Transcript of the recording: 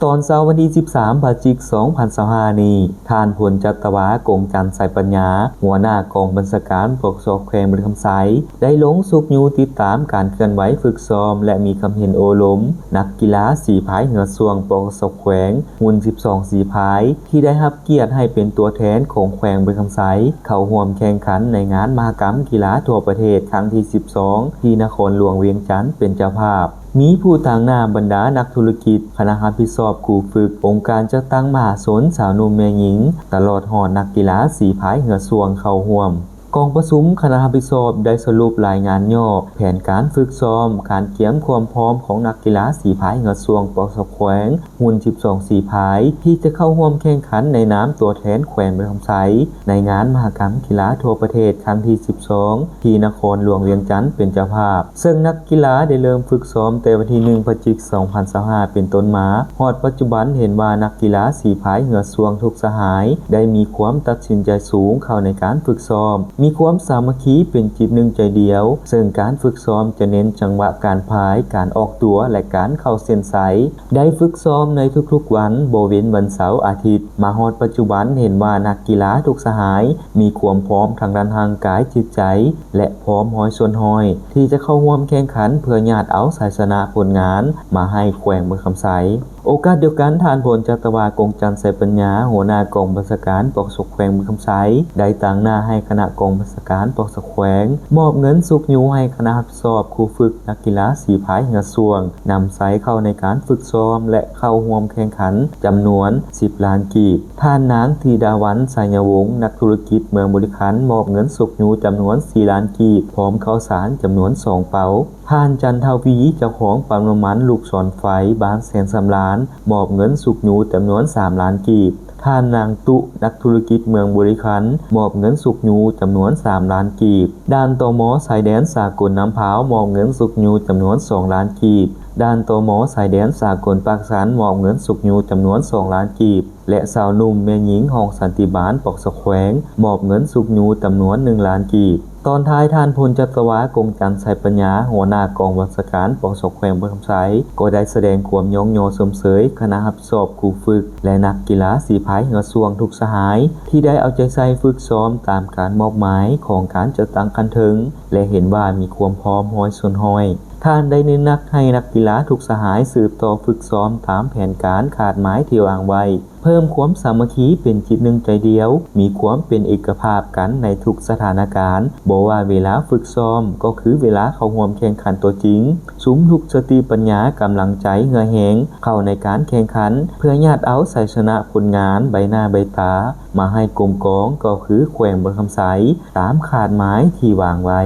ຕອນເຊົ້າວັນທີສິບສາມ ພະຈິກ ສອງພັນຊາວຫ້ານີ້, ທ່ານ ພົນຈັດຕະວາ ກົງຈັນ ໄຊປັນຍາ ຫົວໜ້າກອງບັນຊາການ ປກສ ແຂວງບໍລິຄຳໄຊ ໄດ້ລົງຊຸກຍູ້ຕິດຕາມການເຄື່ອນໄຫວຝຶກຊ້ອມ ແລະ ມີຄຳເຫັນໂອ້ລົມ ນັກກິລາສີພາຍເຮືອຊ່ວງ ປກສ ແຂວງ ຮຸ່ນສິບສອງສີພາຍ ທີ່ໄດ້ຮັບກຽດໃຫ້ເປັນຕົວແທນຂອງແຂວງບໍລິຄຳໄຊ ເຂົ້າຮ່ວມແຂ່ງຂັນໃນງານມະຫະກຳກິລາທົ່ວປະເທດຄັ້ງທີສິບສອງ ທີ່ນະຄອນຫຼວງວຽງຈັນເປັນເຈົ້າພາບ. ມີຜູ້ຕາງໜ້າບັນດານັກທຸລະກິດ, ຄະນະຮັບຜິດຊອບຄູຝຶກ, ອົງການຈັດຕັ້ງມະຫາຊົນ, ຊາວໜຸ່ມແມ່ຍິງ, ຕະຫຼອດຮອດນັກກິລາສີພາຍເຮືອຊ່ວງເຂົ້າຮ່ວມ. ກອງປະຊຸມຄະນະຮັບຜິດຊອບໄດ້ສະຫຼຸບລາຍງານຫຍໍ້ແຜນການຝຶກຊ້ອມ, ການກຽມຄວາມພ້ອມຂອງນັກກິລາສີພາຍເຮືອຊ່ວງ ປກສ ແຂວງ ຮຸ່ນສິບສອງສີພາຍ ທີ່ຈະເຂົ້າຮ່ວມແຂ່ງຂັນໃນນາມຕົວແທນແຂວງບໍລິຄຳໄຊ ໃນງານມະຫະກຳກິລາທົ່ວປະເທດຄັ້ງທີສິບສອງ ທີ່ນະຄອນຫຼວງວຽງຈັນເປັນເຈົ້າພາບ. ເຊິ່ງນັກກິລາໄດ້ເລີ່ມຝຶກຊ້ອມແຕ່ວັນທີໜຶ່ງ ພະຈິກ ສອງພັນຊາວຫ້າ ເປັນຕົ້ນມາ, ຮອດປັດຈຸບັນເຫັນວ່ານັກກິລາສີພາຍເຮືອຊ່ວງທຸກສະຫາຍ ໄດ້ມີຄວາມຕັດສິນໃຈສູງເຂົ້າໃນການຝຶກຊ້ອມ, ມີຄວາມສາມັກຄີເປັນຈິດໜຶ່ງໃຈດຽວ, ເຊິ່ງການຝຶກຊ້ອມຈະເນັ້ນຈັງຫວະການພາຍ, ການອອກຕົວ ແລະ ການເຂົ້າເສັ້ນໄຊ. ໄດ້ຝຶກຊ້ອມໃນທຸກໆວັນ ບໍ່ເວັ້ນວັນເສົາອາທິດ. ມາຮອດປັດຈຸບັນເຫັນວ່ານັກກິລາທຸກສະຫາຍ ມີຄວາມພ້ອມທາງດ້ານຮ່າງກາຍ, ຈິດໃຈ ແລະ ພ້ອມຮ້ອຍສ່ວນຮ້ອຍ ທີ່ຈະເຂົ້າຮ່ວມແຂ່ງຂັນເພື່ອຍາດເອົາໄຊຊະນະຜົນງານມາໃຫ້ແຂວງບໍລິຄຳໄຊ. ໂອກາດດຽວກັນ, ທ່ານ ພົນຈັດຕະວາ ກົງຈັນ ໄຊປັນຍາ ຫົວໜ້າກອງບັນຊາການ ປກສ ແຂວງບໍລິຄຳໄຊ ໄດ້ຕາງໜ້າໃຫ້ຄະນະກອງບັນຊາການ ປກສ ແຂວງ ມອບເງິນຊຸກຍູ້ໃຫ້ຄະນະຮັບຜິດຊອບຄູຝຶກນັກກິລາສີພາຍເຮືອຊ່ວງ ນຳໃຊ້ເຂົ້າໃນການຝຶກຊ້ອມ ແລະ ເຂົ້າຮ່ວມແຂ່ງຂັນ ຈຳນວນສິບລ້ານກີບ. ທ່ານ ນາງ ທິດາວັນ ໄຊຍະວົງ ນັກທຸລະກິດເມືອງບໍລິຄັນ ມອບເງິນຊຸກຍູ້ຈຳນວນສີ່ລ້ານກີບ ພ້ອມເຂົ້າສານຈຳນວນສອງເປົາ. ທ່ານ ຈັນທະວີ ເຈົ້າຂອງປ້ຳນ້ຳມັນລູກສອນໄຟ ບ້ານແສນສຳລານ ມອບເງິນຊຸກຍູ້ຈຳນວນສາມລ້ານກີບ. ທ່ານ ນາງ ຕຸ ນັກທຸລະກິດເມືອງບໍລິຄັນ ມອບເງິນຊຸກຍູ້ຈຳນວນສາມລ້ານກີບ. ດ່ານ ຕມ ຊາຍແດນສາກົນນ້ຳພາວ ມອບເງິນຊຸກຍູ້ຈຳນວນສອງລ້ານກີບ. ດ່ານ ຕມ ຊາຍແດນສາກົນປາກຊັນ ມອບເງິນຊຸກຍູ້ຈຳນວນສອງລ້ານກີບ ແລະ ຊາວໜຸ່ມແມ່ຍິງຫ້ອງສັນຕິບານ ປກສ ແຂວງ ມອບເງິນຊຸກຍູ້ຈຳນວນໜຶ່ງລ້ານກີບ. ຕອນທ້າຍ, ທ່ານ ພົນຈັດຕະວາ ກົງຈັນ ໄຊປັນຍາ ຫົວໜ້າກອງບັນຊາການ ປກສ ແຂວງບໍລິຄຳໄຊ ກໍໄດ້ສະແດງຄວາມຍ້ອງຍໍຊົມເຊີຍຄະນະຮັບຜິດຊອບຄູຝຶກ ແລະ ນັກກິລາສີພາຍເຮືອຊ່ວງທຸກສະຫາຍ ທີ່ໄດ້ເອົາໃຈໃສ່ຝຶກຊ້ອມຕາມການມອບໝາຍຂອງການຈັດຕັ້ງຂັ້ນເທິງ ແລະ ເຫັນວ່າມີຄວາມພ້ອມຮ້ອຍສ່ວນຮ້ອຍ. ທ່ານໄດ້ເນັ້ນໜັກໃຫ້ນັກກິລາທຸກສະຫາຍສືບຕໍ່ຝຶກຊ້ອມຕາມແຜນການຄາດໝາຍທີ່ວາງໄວ້, ເພີ່ມຄວາມສາມັກຄີເປັນຈິດໜຶ່ງໃຈດຽວ, ມີຄວາມເປັນເອກະພາບກັນໃນທຸກສະຖານະການ, ບໍ່ວ່າເວລາຝຶກຊ້ອມກໍຄືເວລາເຂົ້າຮ່ວມແຂ່ງຂັນຕົວຈິງ, ສຸມທຸກສະຕິປັນຍາ, ກຳລັງໃຈ, ເຫື່ອແຮງເຂົ້າໃນການແຂ່ງຂັນ ເພື່ອຍາດເອົາໄຊຊະນະຜົນງານໃບໜ້າໃບຕາມາໃຫ້ກົມກອງ ກໍຄືແຂວງບໍລິຄຳໄຊ ຕາມຄາດໝາຍທີ່ວາງໄວ້.